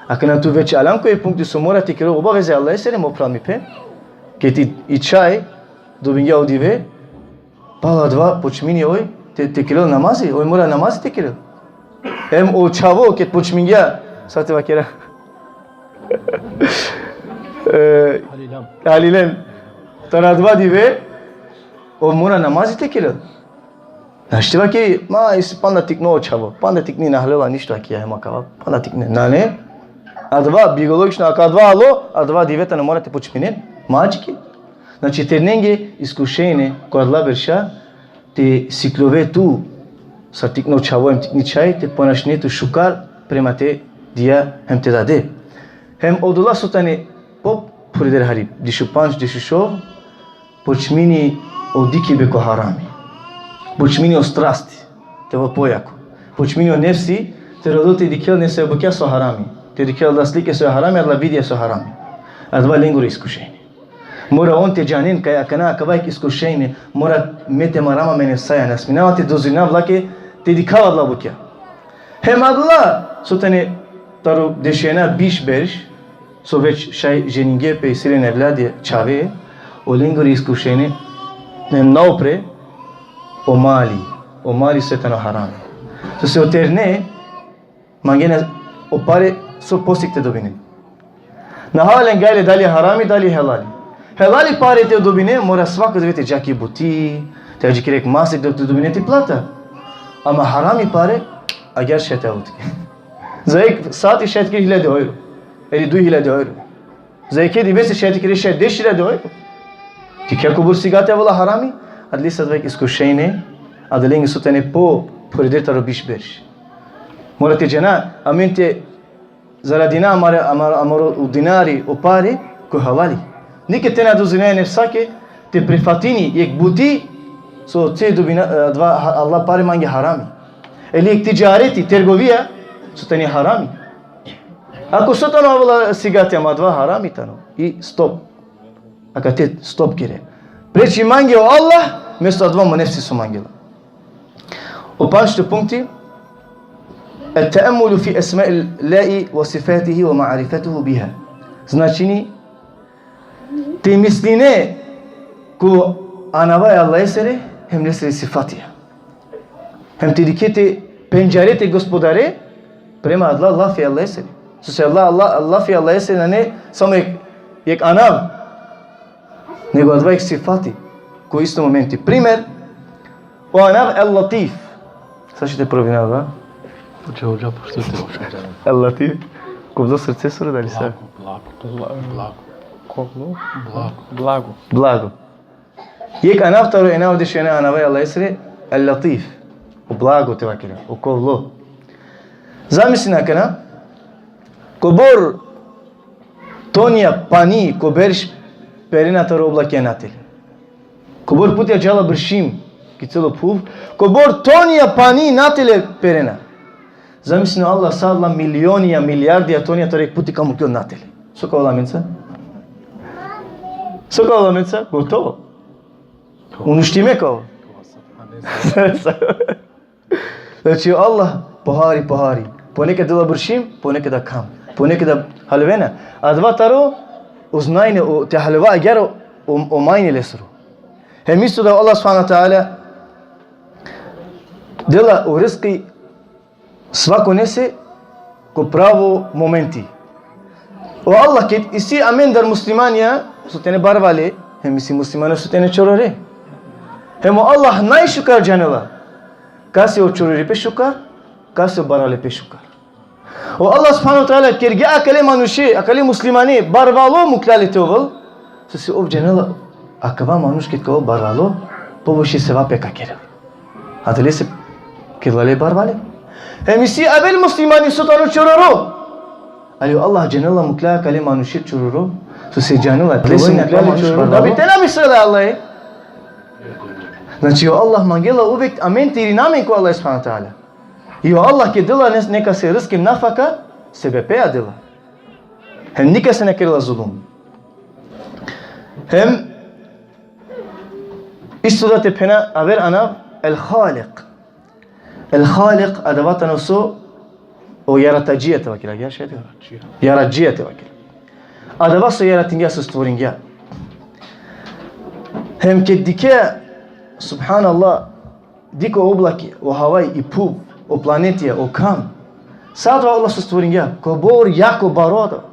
Akana tu već alan ko jekh punkti so mora te kerel obaveze Allahesere, mo phral, mi phen. Ked i, i čhaj dobingja o dive, pala adava počmini oj te, te kerel namazi, oj mora namazi te kerel. Hem o čhavo ked počmingja, sar te vakera, e, Halilen. Halilen. Taro adava dive, ov mora namazi te kerel. Našti vakeri, ma, isi panda tikno o čhavo, panda tikni, na halela ništo akija, hem akava, panda tikne. Nane, adava biologično, ako adava alo, adava dive tano mora te počminen, ma adžike. Znači, ternenge iskušenje ko adala berša, te sikljove tu sar tikno čhavo hem tikni čhaj, te ponašine tu šukar prema te dija hem te dade. Hem odola so tane po phureder hari, dešupandž, dešušov, počmini o dikibe ko harami. Počmini o strasti te ovel pojako. Počmini o nefsi te rodel te dikhel nesave bukja so harami. Te dikhel adala slike so harami, adala videa so harami. Adava lengoro iskušenje. Mora on te džanen kaj akana akava jekh iskušenje, mora me te marav ma me nefsaja, na sminav te dozvolinav lake te dikhav adala bukja. Hem adala so tane taro dešuenja biš berš, so već šaj ženingje pe, isi len evladija, čhave, o lengoro iskušenje, hem naupre, o mali, o mali so tano harami. Sose o terne, mangena o pare so posik te dobine. Na hal len gajle dali harami, dali helali. Helali pare te dobine, mora svako dive te dža ki buti, te adžikere jekh masek dok te dobine ti plata. Ama harami pare, agjaar šaj te avel tuke. Za jekh sati šaj te kere hiljade euro. Ili duj hiljade euro. Za jekhe dive šaj te kere šaj deš hiljade euro. Dikhe kobor sigati avela harami, adalese adava jekh iskušenje, adalenge so tane po, poreder taro biš berš. Mora te džana, amen te zaradina amare, amar-, amaro o dinari, o pare, ko helali. Niked te na dozvolina e nefsake te prifatini jekh buti, so te dobina, e, adava ha-, adala pare mange harami. Ili jekh tidžareti, trgovija, so tani harami. Ako so tano avela sigati, ama adava harami tano. I stop. Akate stop kere. Preči mange o Allah, mesto adava mo nefsi so mangela. O pandžto punkti, التأمل في أسماء الله وصفاته ومعرفته بها. Značini, te misline ko anava e Allahesere, hem lesere sifatija. Hem te dikhe te pendžare te Gospodare, prema adala lafi e Allahesere. Sose adala, adala, lafi e Allahesere nane samo jekh, jekh anav, nego adava jekh sifati, ko isto momenti. Primer, o anav El-Latif. Sar šaj te provinav, a? Hođa, hođa, pošto te hođa. El-Latif. Ko bdo srce sura dali sa? Blago, blago, blago. Koga? Blago. Blago. Blago. Jekh anav taro e anav dešuenja anava e Allahesere, El-Latif. O blago te vakera, o kovlo. Zamislin akana, kobor tonja pani ko berš perena taro oblakija natele. Kobor putja džala bršim ki celo phuv, kobor tonja pani natele perena. Zamislin o Allah sa adala milionja, milijardija tonja taro jekh puti ka mukhel natele. So ka ovel amenca? So ka ovel amenca? Gotovo. Uništime ka ovel. Znači, o Allah pohari, pohari. Ponekad dela bršim, ponekad akham. Ponekad haljovena. Adava taro o znanje, o, te haljova agjaar o, o, o majni lesoro. Hem isto da o Allah subhanahu ve teala dela o rizki svakonese ko pravo momenti. O Allah, ked isi amendar muslimanja so tane barvale, hem isi muslimanja so tane čorore. Hem o Allah najšukar džanela kase o čororipe šukar, kase o barvalepe šukar. O Allah subhanahu ve teala kergja akale manuše, akale muslimane, barvalo mukhlja le te ovel, sose ov džanela akava manuš ked ka ovel barvalo, poviše sevape ka kerel. Adalese kerela le barvale. Hem isi aver muslimani so tano čororo. Ali o Allah džanela mukhlja akale manuše čororo, sose džanela te ovel mukhlja le čororo, da bi te na mislela e Allahe. Znači, o Allah mangela uvek amen te irina amen ko Allah subhanahu ve teala. I o Allah ked dela nes-, nekase rizki, nafaka, sebepea dela. Hem nikase na kerela zulum. Hem isto da te phena aver anav, El-Halik. El-Halik, adava tano so o jaratadžija te vakera, ja, šaj te vakera. Jaratadžija te vakera. Adava so jaratingja, so stvoringja. Hem ked dikhe, subhanallah, dikh o oblaki, o havaj, i phuv, o planetija, o kham. Sa adava Allah so stvoringja, kobor jako baro adava.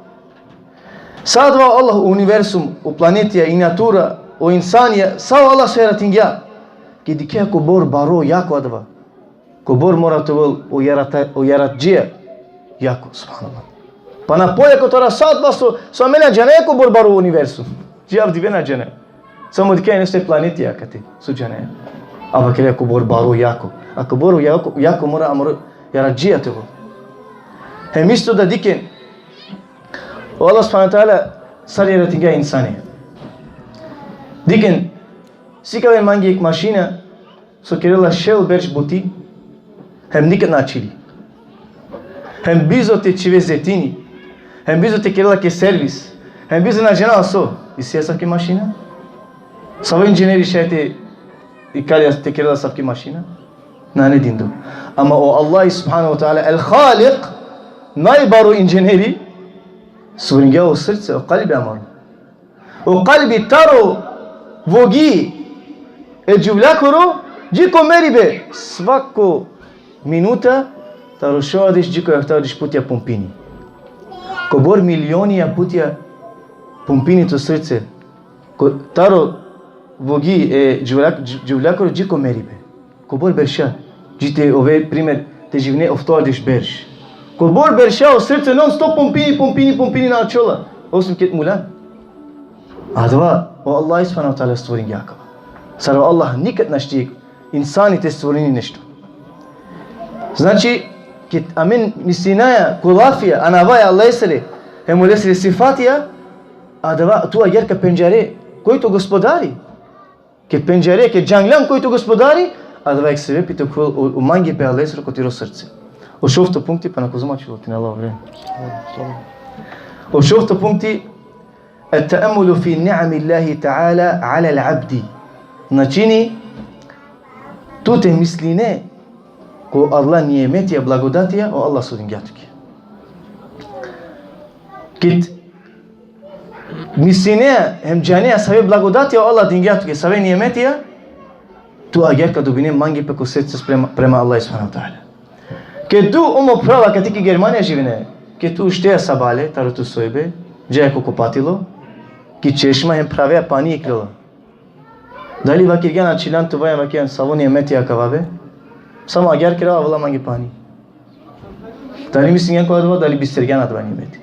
Sa adava Allah, o universum, o planetija, i natura, o insanija, sa o Allah so jaratingja. Ked dikhe kobor baro jako adava. Kobor mora te ovel o jarata-, o jaratadžija jako, subhanallah. Pa na pojako taro sa adava so, so amen na džanaja kobor baro o universum. Dži avdive na džanaja. Samo dikhe nesave planetija akate, so džanaja. A vakerea kobor baro jako. A kobor jako, jako mora amaro jaratadžija te ovel. Hem isto da dikhen, o Allah subhanahu ve teala sar jaratingja insane. Dikhen, sikaven mange jekh mašina, so kerela šel berš buti, hem nikad na ačhili. Hem bizo te čhive zetini. Hem bizo te kerela ke servis. Hem bizo na džanava so. Isi asavki mašina? Savo inženeri šaj te ikalel, te kerel asavki mašina? Nane dindo. Ama o Allah subhanahu wa ta'ala, el Halik, najbaro inženeri, stvoringja o srce, o kalbi amaro. O kalbi taro vogi e džuvljakoro, dži ko meribe, svako minuta, taro šovardeš dži ko jahtardeš putja pumpini. Kobor milionija putja pumpini to srce, ko, taro vogi e džuvljak-, dž-, džuvljakoro dži ko meribe. Kobor berša, dži te ove primer te živine oftardeš berš. Kobor berša o srce non stop pumpini, pumpini, pumpini na ačhola. Osim ked mulan. Adava, o Allah subhanahu wa ta'ala stvoringja akava. Sar o Allah nikad našti insani te stvorini nešto. Znači, ked amen mislinaja ko lafija, anava e Allahesere, hem olesere sifatija, adava tu agjaar ka pendžare, koj to gospodari? Ked pendžare, ked džanglan koj to gospodari, adava jek sebepi te ovel o, o mangipe e Allahesoro ko tiro srce. O šovto punkti, pana kozom ačhilo, te na la vreme. O šovto punkti, التأمل في نعم الله تعالى على العبد. Značini, tu te misline ko Allah nimetija, blagodatija, o Allah so dingja tuke. Ked misline hem džane asave blagodatija o Allah dingja tuke, save nimetija, tu agjaar ka dobine mangipe ko srce prema, prema Allah subhanahu wa ta'ala. Ked tu, o mo phral, akate ki Germanija živine, ked tu uštea sabale, taro tu sojbe, džaja ko kupatilo, ki češma hem phrave pani iklola. Dali vakergjan, ačhilan tu, vaja, vakergjan, savo nimeti akava be? Samo agjaar kera, avela mange pani. Dali mislingjan ko adava, dali bistergjan adava nimeti?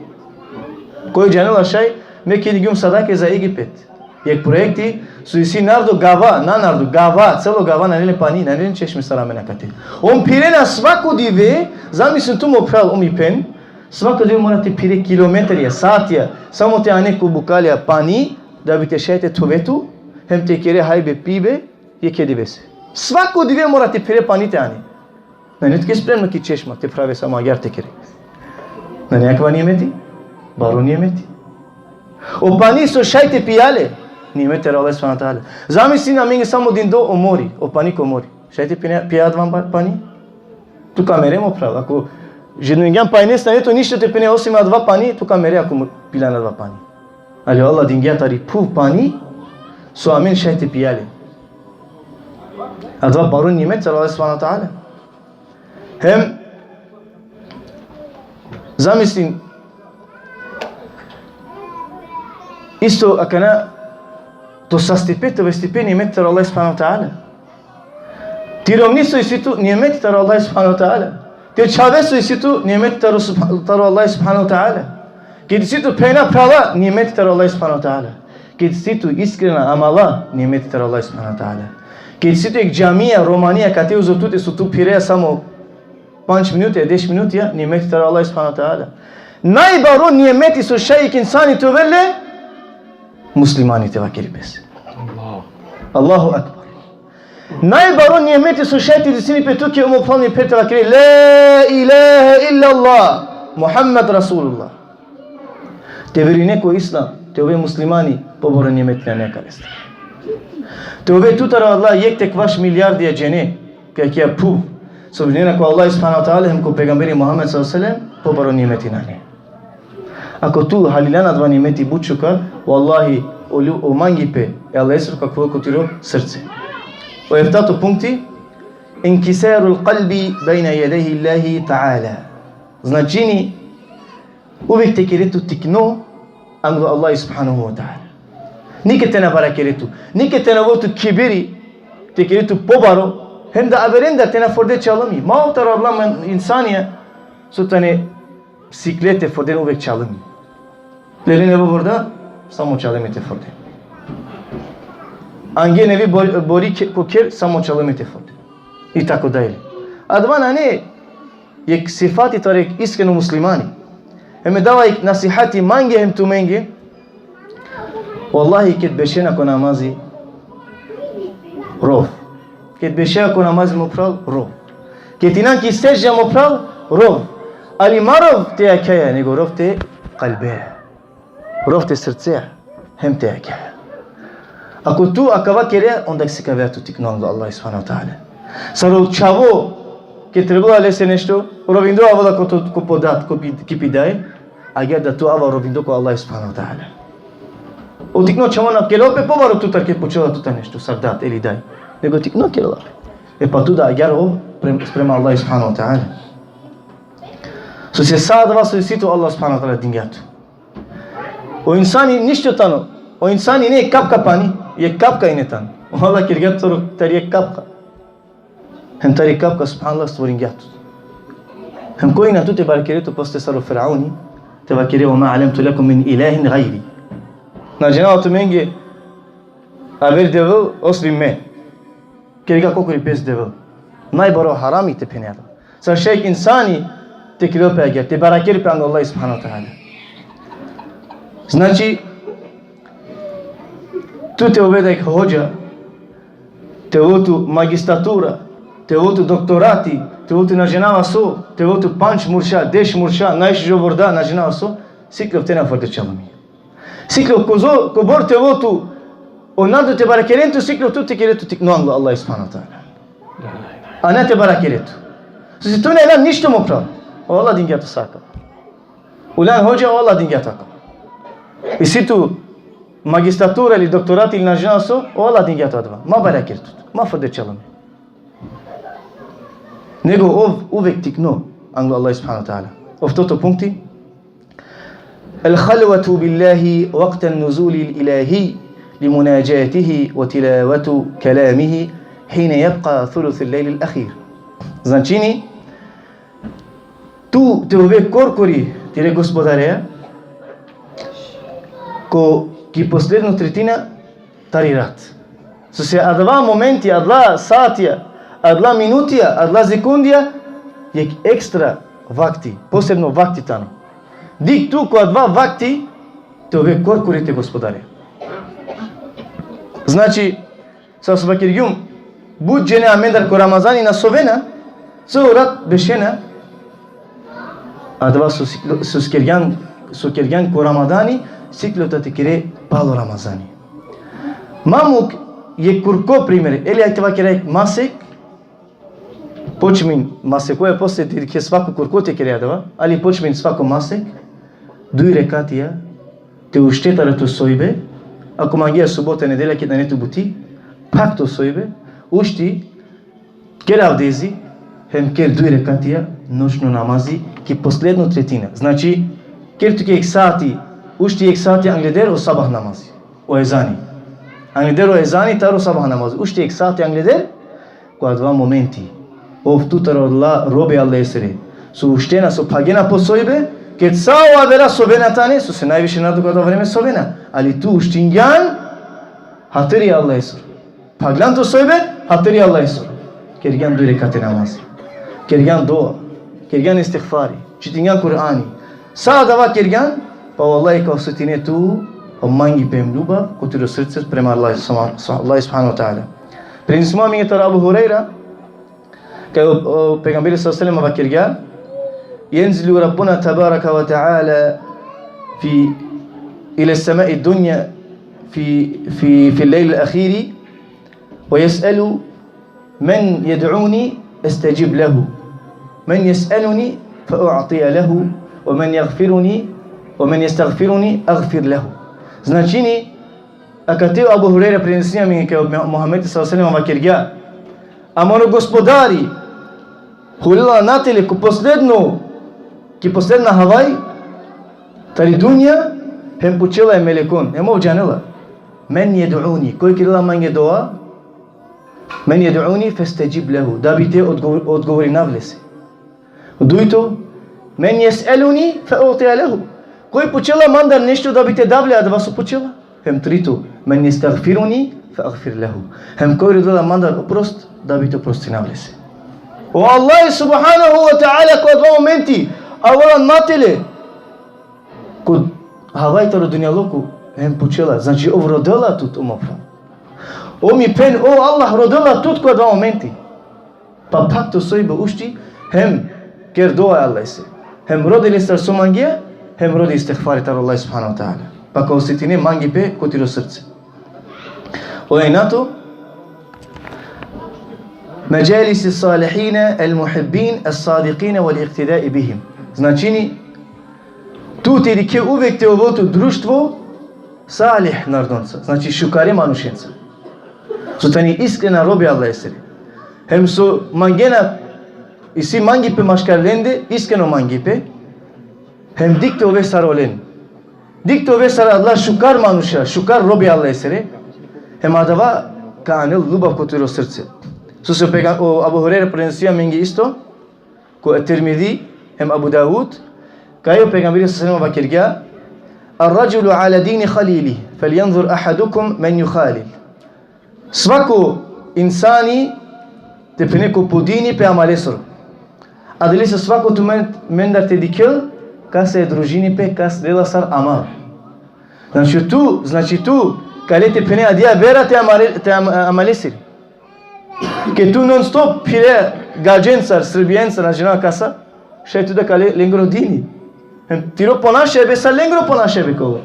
Koj džanela šaj, me ked igjum sadake za Egipet. Jek projekti, so isi narodo gava, na narodo, gava, celo gava, nane len pani, nane len češme sar amen akate. On phirena svako dive, zamislin tu, mo phral, o mi phen, svako dive mora te phire kilometrija, satija, samo te ane ko bukalja pani, da bi te šaj te thove tu, hem te kere hajbe pibe, jekhe divese. Svako dive mora te phire pani te ane. Nane tuke spremno ki češma, te phrave samo agjaar te kere. Nane akava nimeti? Baro nimeti. O pani so šaj te pija le, nimeti taro Allah subhanahu wa ta'ala. Zamislin amenge samo dindo o mori, o pani ko mori. Šaj te pine, pija adava ba-, pani? Tu ka mere, mo phral, ako žedno ingjan pajnes, nane tu ništo te pine osim adava pani, tu ka mere ako mo-, pilan adava pani. Ali o Allah dingja tari phuv pani, so amen šaj te pija le. Adava baro nimet taro Allah subhanahu wa ta'ala. Hem, zamislin, isto akana to sastipe, to vestipe nimet taro Allah subhanahu wa ta'ala. Ti romni so isi tu, nimeti taro Allah subhanahu wa ta'ala. Te čhave so isi tu, nimeti taro subha-, taro Allah subhanahu wa ta'ala. Ked isi tu phena phrala, nimeti taro Allah subhanahu wa ta'ala. Ked isi tu iskrena amala, nimeti taro Allah subhanahu wa ta'ala. Ked isi tu jek džamija, romanja, kate uzo tute so tu phirea samo panč minuta, deš minuta, nimeti taro Allah subhanahu wa ta'ala. Najbaro nimeti so šaj jek insani te ovel le, muslimani te vakeri pese. Allahu akbar. Najbaro nimeti so šaj te desini pe tuke, o mo phral, mi phen, te vakere: La ilahe illallah, Muhammed Rasulullah. Te verujne ko Islam, te ove muslimani, pobaro nimeti nane akalestar. Te ove tu taro adala jekh te ekvaš milijardija džene, kaj ki phuv, so vinena ko Allah subhanahu wa ta'ala, hem ko pejgamberi Muhammed sallallahu alejhi ve sellem, pobaro nimeti nane. Ako tu halilan adava nimeti but šukar, vallahi, o lu-, o mangipe e Allahesoro ka khuvel ko tiro srce. O eftato punkti, inkisarul kalbi bejne jedejhi Allahi ta'ala. Značini, uvek te kere tu tikno anglo Allah subhanahu wa ta'ala. Niked te na barakere tu, niked te na ovel tu kibiri, te kere tu pobaro, hem da averendar te na forde čalimi. Ma ov taro adala insanja, so tane sikle te forden uvek čalimi. Lele nevo vorda, samo čalimi te forden. Ange nevi bor-, bori ke-, ko kher, samo čalimi te forden. I tako dalje. Adava nane jek sifati taro jek iskreno muslimani. Hem me dava jek nasihati mange hem tumenge. Vallahi, ked bešena ko namazi, rov. Ked bešena ko namazi, mo phral, rov. Ked inan ki sedžda, mo phral, rov. Ali ma rov te jakhaja, nego rov te kalbeja. Rov te srceja, hem te jakhaja. Ako tu akava kere, onda sikavea tu tikno anglo Allah subhanahu wa ta'ala. Sar o čhavo, ked trebela lese nešto, rovindo avela ko to, ko po dat, ko pi-, ki pi daj, agjaar da tu ava rovindo ko Allah subhanahu wa ta'ala. O tikno čhavo na kerela pe pobaro tutar ked pučela tutar nešto, sar dat ili daj. Nego tikno kerela pe. E pa tu da agjaar ov prem-, sprema Allah subhanahu wa ta'ala. Sose sa adava so isi tu Allah subhanahu wa ta'ala dingja tu. O insani ništo tano. O insani ine kapka pani, jekh kapka ine tano. O Allah kergja tut tari jekh kapka. Hem tari kapka, subhanallah, stvoringja tut. Hem koj ine tu te barakere tu posle sar o Firauni, te vakere: وما علمت لكم من إله غيري. Na džanava tumenge aver devel osven me. Kergja korkori pes devel. Najbaro harami te phene adava. Sar šaj jekh insani te kerel pe agjaar, te barakerel pe anglo Allah subhanahu wa ta'ala. Znači, tu te ove da jekh hodža, te ovel tu magistratura, te ovel tu doktorati, te ovel tu na džanava so, te ovel tu pandž murša, deš murša, najšužo vorda, na džanava so, sikljov te na frde čalami. Sikljov kozo, kobor te ovel tu, o narodo te barakeren tu, sikljov tu te kere tu tikno anglo Allah subhanahu wa ta'ala. A na te barakere tu. Sose tu nane ništo, mo phral. O Allah dingja tu sa akava. Ulan hodža, o Allah dingja tu akava. Isi tu magistratura ili doktorati ili na džanav so, o Allah dingja tu adava. Ma baraker tut. Ma frde čalami. Nego ov uvek tikno anglo Allah subhanahu wa ta'ala. Oftoto punkti. الخلوة بالله وقت النزول الإلهي لمناجاته وتلاوة كلامه حين يبقى ثلث الليل الأخير. Značini, tu te ove korkori tire Gospodareja, ko ki posledno tretina tari rat. Sose adava momenti, adala satija, adala minutija, adala sekundija, jekh ekstra vakti, posebno vakti tano. Dikh tu ko adava vakti te ove korkori te Gospodare. Znači, sar so vakergjum, but džene amendar ko Ramazani na sovena, celo rat bešena, adava so siklo-, so kergjan, so kergjan ko Ramadani, sikljov te kere palo Ramazani. Ma muk jekh kurko primer, ili ajde te vakera jekh masek, počmin masekoja, posle te dikhe svako kurko te kere adava, ali počmin svako masek, duj rekatija, te ušte taro to sojbe, ako mangea subota, nedelja, keda nane tu buti, phak to sojbe, ušti, ker avdezi, hem ker duj rekatija noćno namazi, ki posledno tretina. Znači, ker tuke jekh sati, ušti jekh sati angleder o sabah namazi, o ezani. Angleder o ezani taro sabah namazi, ušti jekh sati angleder, ko adava momenti, ov tu taro adala robe Allahesere, so uštena, so phagena po sojbe, ked sa o avera sovena tane, sose najviše narodo ko adava vreme sovena, ali tu uštingjan, hatiri Allahesoro. Phaglan to sojbe, hatiri Allahesoro. Kergjan duj rekate namazi. Kergjan dua. Kergjan istigfari. Čitingjan Kur'ani. Sa adava kergjan, pa vallahi ka osetine tu o mangipe hem ljubav ko tiro srce prema Allah, Allah subhanahu wa ta'ala. Prenesimo amenge taro Abu Hurejra, kaj o, o pejgamberi sallallahu alejhi ve sellem vakergja: ينزل ربنا تبارك وتعالى في، إلى السماء الدنيا في، في، في الليل الأخير ويسأل: من يدعوني أستجب له، من يسألني فأعطي له، ومن يغفرني، ومن يستغفرني أغفر له. Značini, akate o Abu Hurejra prenesini amenge kaj o Muhammed sallallahu alejhi ve sellem vakergja: Amaro Gospodari hulela natele ko posledno, ki posledna havaj tari dunja, hem pučela e melekon, hem ov džanela. Men jed'uni, koj kerela mange dua, men jed'uni festedžib lehu, da bi te odgovor-, odgovorinav lese. Dujto, men jes'eluni fe u'tija lehu, koj pučela mandar nešto, da bi te dav le adava so pučela. Hem trito, men jestagfiruni fe agfir lehu, hem koj rodela mandar oprost, da bi te oprostinav lese. O Allah subhanahu wa ta'ala ko adava momenti avela natele ko havaj taro dunjaluko, hem pučela, znači, ov rodela tut, o mo phral. O mi phen, o Allah rodela tut ko adava momenti. Pa phak to sojbe, ušti, hem ker dua e Allahese. Hem rodi lestar so mangea, hem rodi istigfari taro Allah subhanahu wa ta'ala. Pa ka osetine mangipe ko tiro srce. O enjato, مجالس الصالحين المحبين الصادقين والاقتداء بهم. Značini, tu te dikhe uvek te ovel tu društvo salih narodonca, znači šukare manušenca. So tani iskrena robi Allahesere. Hem so mangena, isi mangipe maškar lende, iskreno mangipe. Hem dik te ove sar olen. Dik te ove sar adala šukar manuša, šukar robi Allahesere. Hem adava ka anel lubav ko tiro srce. So so pega-, o Abu Hurajra prenesija amenge isto, ko Tirmizi, hem Abu Davud, kaj o pejgamberi sallallahu alejhi ve sellem vakergja: الرجل على دين خليله، فلينظر أحدكم من يخالل. Svako insani te phene ko po dini pe amalesoro. Adalese svako tumen-, mendar te dikhel, kase družini pe, kas lela sar amal. Znači tu, znači tu, kale te phene adija vera te amale-, te am-, amalesiri. Ke tu non stop phire gadžencar, Srbijencar, na džanav kasa, šaj tu da kale lengoro dini. Hem tiro ponašibe sar lengoro ponašibe ka ovel.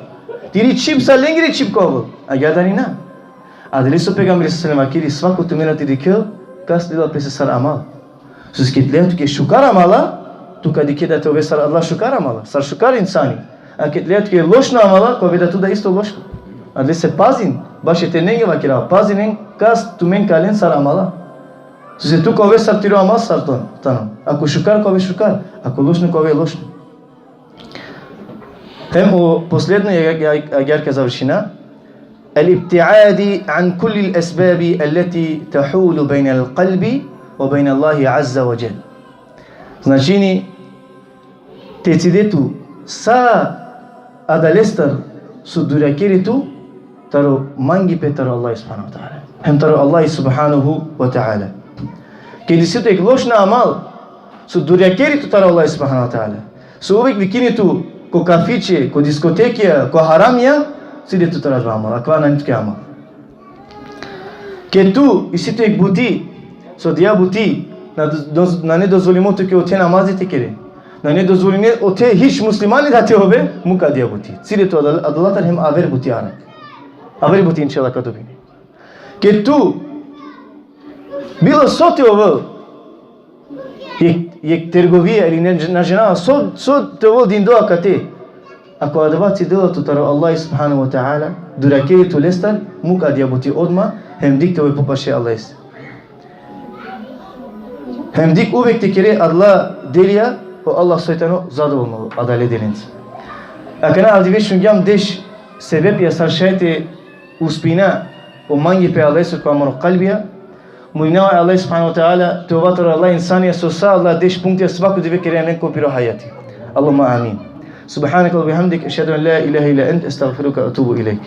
Tiri čhib sar lengiri čhib ka ovel. Agjaar da ni na. Adalese o pejgamberi sallallahu alejhi ve sellem vakeri, svako tumen te dikhel, kas lela pese sar amal. Soske ked lea tuke šukar amala, tu ka dikhe da te ove sar adala šukar amala, sar šukar insani. A ked lea tuke lošna amala, ka ove da tu da isto lošno. Adalese pazin, baš e te nenge vakera, pazinen kas tumen ka len sar amala. Soske tu ka ove sar tiro amal sar ton, tano. Ako šukar ka ove šukar, ako lošno ka ove lošno. Hem o posledno, ja, ja, agjaar ka završina. الابتعاد عن كل الأسباب التي تحول بين القلب وبين الله عز وجل. Značini, te cide tu sa adalestar so durjakeri tu taro mangipe taro Allah subhanahu wa ta'ala. Hem taro Allah subhanahu wa ta'ala. Ked isi tu jekh lošna amal so durjakeri tu taro Allah subhanahu wa ta'ala. So uvek vikini tu ko kafiće, ko diskotekija, ko haramija, cide tu taro adava amal, akava nane tuke amal. Ked tu isi tu jekh buti, so adija buti, na, doz-, nane dozvolimo tuke ote namazi te kere. Nane dozvoline ote hič muslimani da te ove, muk adija buti. Cide tu adal-, adalatar hem aver buti arakh. Aver buti inšallah ka dobine. Ked tu bilo so te ovel, jekh, jekh trgovija ili ne, na džanav, so, so te ovel dindo akate. Ako adava cidela tu taro Allah subhanahu wa ta'ala, durjakeri tu lestar, muk adija buti odma, hem dik te ove popaše Allahese. Hem dik uvek te kere adala delija, o Allah soj tano zadovoljno adale delenca. Akana avdive šungjam deš sebepija sar šaj te uspina o mangipe Allahese ko amaro kalbija. Molinav e Allah subhanahu wa ta'ala te ova taro adala insanija so sa adala deš punktija svako dive keren len ko piro hajati. Allahumma amin. سبحانك اللهم وبحمدك، أشهد أن لا إله إلا أنت، أستغفرك وأتوب إليك.